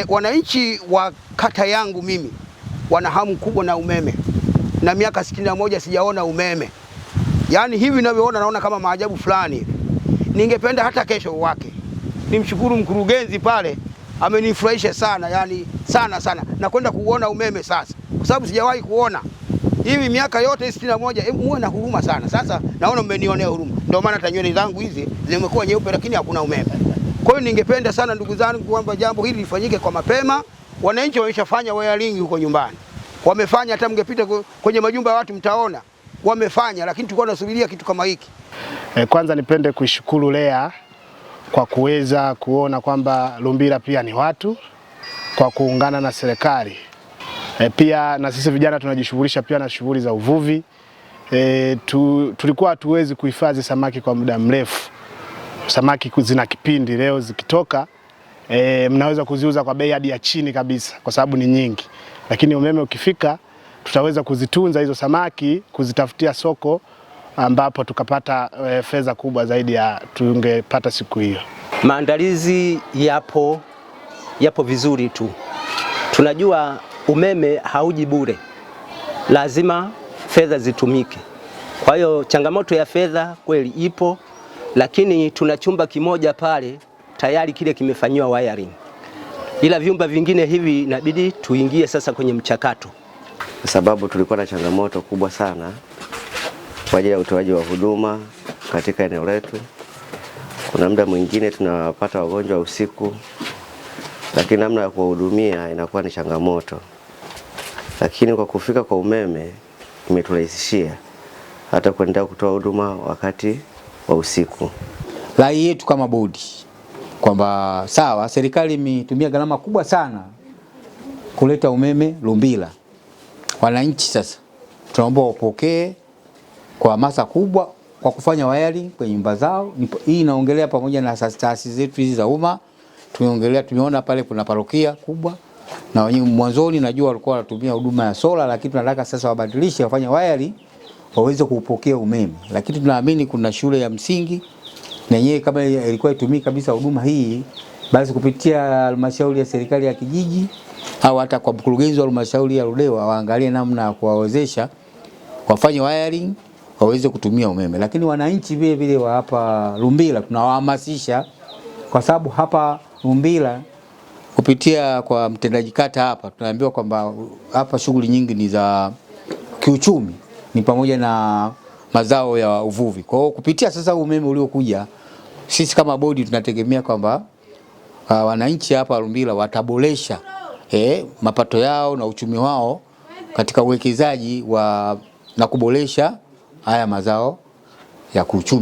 Wananchi wa kata yangu mimi wana hamu kubwa na umeme, na miaka 61 sijaona umeme. Yaani hivi ninavyoona, naona kama maajabu fulani. Ningependa hata kesho wake. Nimshukuru mkurugenzi pale, amenifurahisha sana, yani sana sana, na kwenda kuona umeme sasa, kwa sababu sijawahi kuona hivi miaka yote 61. Muwe na huruma sana. Sasa naona mmenionea huruma, ndio maana hata nywele zangu hizi zimekuwa nyeupe, lakini hakuna umeme. Kwa hiyo ningependa sana ndugu zangu kwamba jambo hili lifanyike kwa mapema. Wananchi wameshafanya wiring huko nyumbani, wamefanya, hata mngepita kwenye majumba ya watu mtaona wamefanya, lakini tulikuwa tunasubiria kitu kama hiki. Kwanza nipende kuishukuru REA kwa kuweza kuona kwamba Lumbila pia ni watu kwa kuungana na serikali. Pia na sisi vijana tunajishughulisha pia na shughuli za uvuvi. Tulikuwa hatuwezi kuhifadhi samaki kwa muda mrefu. Samaki zina kipindi, leo zikitoka mnaweza kuziuza kwa bei hadi ya chini kabisa kwa sababu ni nyingi. Lakini umeme ukifika tutaweza kuzitunza hizo samaki, kuzitafutia soko ambapo tukapata fedha kubwa zaidi ya tungepata siku hiyo. Maandalizi yapo vizuri tu. Tunajua umeme hauji bure, lazima fedha zitumike. Kwa hiyo changamoto ya fedha kweli ipo, lakini tuna chumba kimoja pale tayari kile kimefanyiwa wiring, ila vyumba vingine hivi inabidi tuingie sasa kwenye mchakato, kwa sababu tulikuwa na changamoto kubwa sana kwa ajili ya utoaji wa huduma katika eneo letu. Kuna muda mwingine tunapata wagonjwa usiku, lakini namna ya kuwahudumia inakuwa ni changamoto. Lakini kwa kufika kwa umeme imeturahisishia hata kuendelea kutoa huduma wakati wa usiku. Rai yetu kama bodi kwamba sawa, serikali imetumia gharama kubwa sana kuleta umeme Lumbila. Wananchi sasa tunaomba wapokee kwa hamasa kubwa kwa kufanya wiring kwenye nyumba zao. Hii inaongelea pamoja na taasisi zetu hizi za umma. Tumeongelea, tumeona pale kuna parokia kubwa na wenyewe mwanzoni najua walikuwa wanatumia huduma ya sola, lakini tunataka sasa wabadilishe wafanye wiring waweze kupokea umeme. Lakini tunaamini kuna shule ya msingi na yenyewe kama ilikuwa itumii kabisa huduma hii, basi kupitia halmashauri ya serikali ya kijiji au hata kwa mkurugenzi wa halmashauri ya Ludewa waangalie namna ya kuwawezesha wafanye wiring waweze kutumia umeme. Lakini wananchi vile vile wa hapa Lumbila tunawahamasisha, kwa sababu hapa Lumbila kupitia kwa mtendaji kata hapa tunaambiwa kwamba hapa shughuli nyingi ni za kiuchumi, ni pamoja na mazao ya uvuvi. Kwa hiyo kupitia sasa umeme uliokuja, sisi kama bodi tunategemea kwamba wananchi hapa Lumbila wataboresha mapato yao na uchumi wao katika uwekezaji wa na kuboresha haya mazao ya kiuchumi.